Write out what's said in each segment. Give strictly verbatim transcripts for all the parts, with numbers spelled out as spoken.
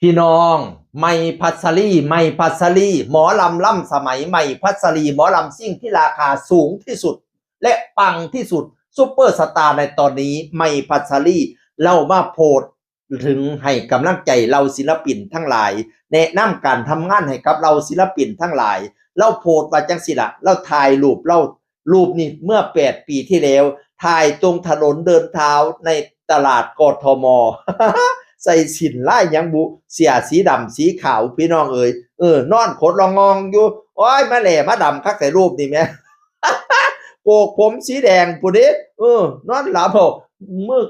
พี่น้อง ใหม่พัชรี ใหม่พัชรี หมอลำล้ำสมัย ใหม่พัชรี หมอลำซิ่งที่ราคาสูงที่สุด และปังที่สุด ซุปเปอร์สตาร์ในตอนนี้ ใหม่พัชรี เล่ามาโพสต์ถึงให้กำลังใจเหล่าศิลปินทั้งหลาย แนะนำการทำงานให้กับเหล่าศิลปินทั้งหลาย เล่าโพสต์ว่าจังสิละ เล่าถ่ายรูป เล่ารูปนี่เมื่อแปดปีที่แล้ว ถ่ายตรงถนนเดินเท้าในตลาดกทม ใส่สิ้นลายหยังบุ เสื้อสีดำสีขาวพี่น้องเอ๋ย เออ นอนขดลองงองอยู่ โอ้ย มาแหล่มาดำคักแต่รูปนี่แหม โกกผมสีแดงผู้เด้ เออ นอนหลับเอามือ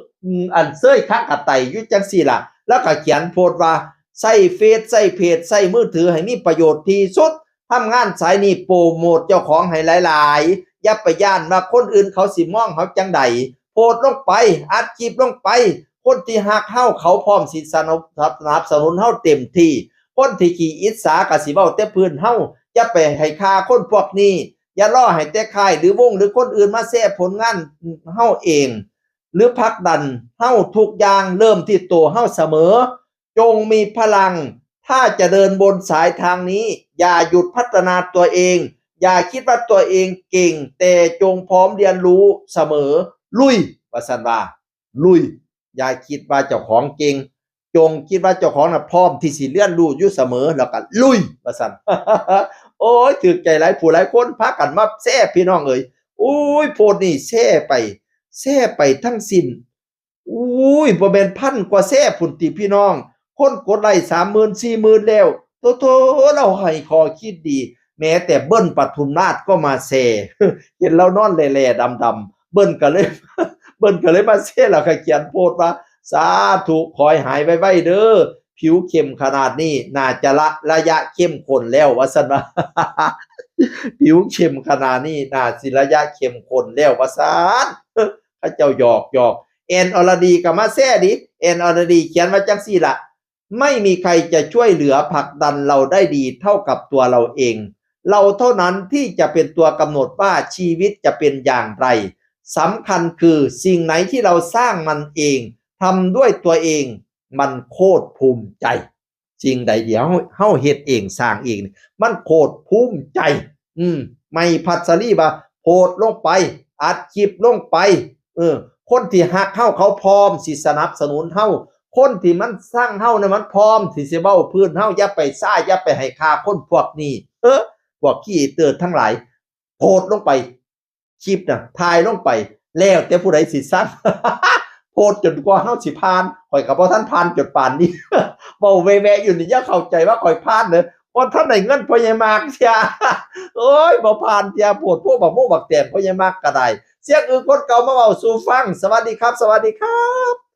อันเซยข้างกะไตอยู่จังสี่ล่ะ แล้วก็เขียนโพสต์ว่า ใช้เฟซ ใช้เพจ ใช้มือถือให้มีประโยชน์ที่สุด ทำงานสายนี้โปรโมทเจ้าของให้หลายๆ อย่าไปย้านว่าคนอื่นเขาสิมองเขาจังใด โพสต์ลงไป อัดคลิปลงไป คนที่ฮักเฮาเขาพร้อมสิสนับ สนับสนุนเฮาเต็มที่ คนที่ขี้อิจฉาก็สิเว้าแต่พื้นเฮา อย่าไปให้ค่าคนพวกนี้ อย่ารอให้แต่ค่ายหรือวงหรือคนอื่นมาแชร์ผลงานเฮาเอง หรือผลักดันเฮา ทุกอย่างเริ่มที่ตัวเฮาเสมอ จงมีพลัง ถ้าจะเดินบนสายทางนี้ อย่าหยุดพัฒนาตัวเอง อย่าคิดว่าตัวเองเก่ง แต่จงพร้อมเรียนรู้เสมอ ลุย ว่าซั่นว่า ลุย อย่าคิดว่าเจ้าของเก่ง จงคิดว่าเจ้าของน่ะพร้อมที่สิเรียนรู้อยู่เสมอ แล้วก็ลุย ว่าซั่น โอ้ย ถืกใจหลายผู้หลายคนพากันมาแชร์พี่น้องเอ๋ย โอ้ย โพสต์นี่แชร์ไป แชร์ไปทั้งสิ้น อุ้ย บ่แม่นพันกว่าแชร์พุ้นติพี่น้อง คนกดไลค์สามหมื่น สี่หมื่นแล้ว โธ่ๆ เราให้ข้อคิดดี แม้แต่เบิ้ลปทุมราชก็มาแชร์ เห็นเรานอนแหล่ๆดำๆ เบิ้ลก็เลย เบิ้ลก็เลยมาแชร์ แล้วก็เขียนโพสต์ว่า สาธุ ขอให้หายไวๆเด้อ ผิวเข้มขนาดนี้ น่าจะละระยะเข้มข้นแล้ว ว่าซั่นว่า ผิวเข้มขนาดนี้ น่าสิระยะเข้มข้นแล้ว ว่าซั่น เขาเจ้าหยอกหยอก แอนอรดีก็มาแชร์ดิ แอนอรดีเขียนว่าจังซี่ล่ะ ไม่มีใครจะช่วยเหลือผลักดันเราได้ดีเท่ากับตัวเราเอง เราเท่านั้นที่จะเป็นตัวกำหนดว่าชีวิตจะเป็นอย่างไร สำคัญคือสิ่งไหนที่เราสร้างมันเอง ทำด้วยตัวเอง มันโคตรภูมิใจ สิ่งใดที่เฮา เฮาเฮ็ดเองสร้างเองนี่ มันโคตรภูมิใจ อืม ใหม่พัชรีว่า โพสต์ลงไป อัดคลิปลงไป เออ คนที่ฮักเฮาเขาพร้อมสิสนับสนุนเฮา คนที่มันซังเฮาเนี่ยมันพร้อมที่สิเว้าพื้นเฮา อย่าไปซ่า อย่าไปให้ค่าคนพวกนี้ เออ พวกขี้เติร์ดทั้งหลาย โพสต์ลงไป คลิปน่ะ ถ่ายลงไป แล้วแต่ผู้ใดสิซัง โพสต์จนกว่าเฮาสิผ่าน ข้อยก็บ่ทันผ่านจนปานนี้ เว้าแวะๆอยู่นี่ อย่าเข้าใจว่าข้อยผ่านเด้อ บ่ทันได้เงินพ่อใหญ่มากเทื่อ โอ้ย บ่ผ่านเทื่อ โพดโพบักโมบักแตงพ่อใหญ่มากก็ได้ เสียงอึกคนเก่ามาเว้าสู่ฟัง สวัสดีครับ สวัสดีครับ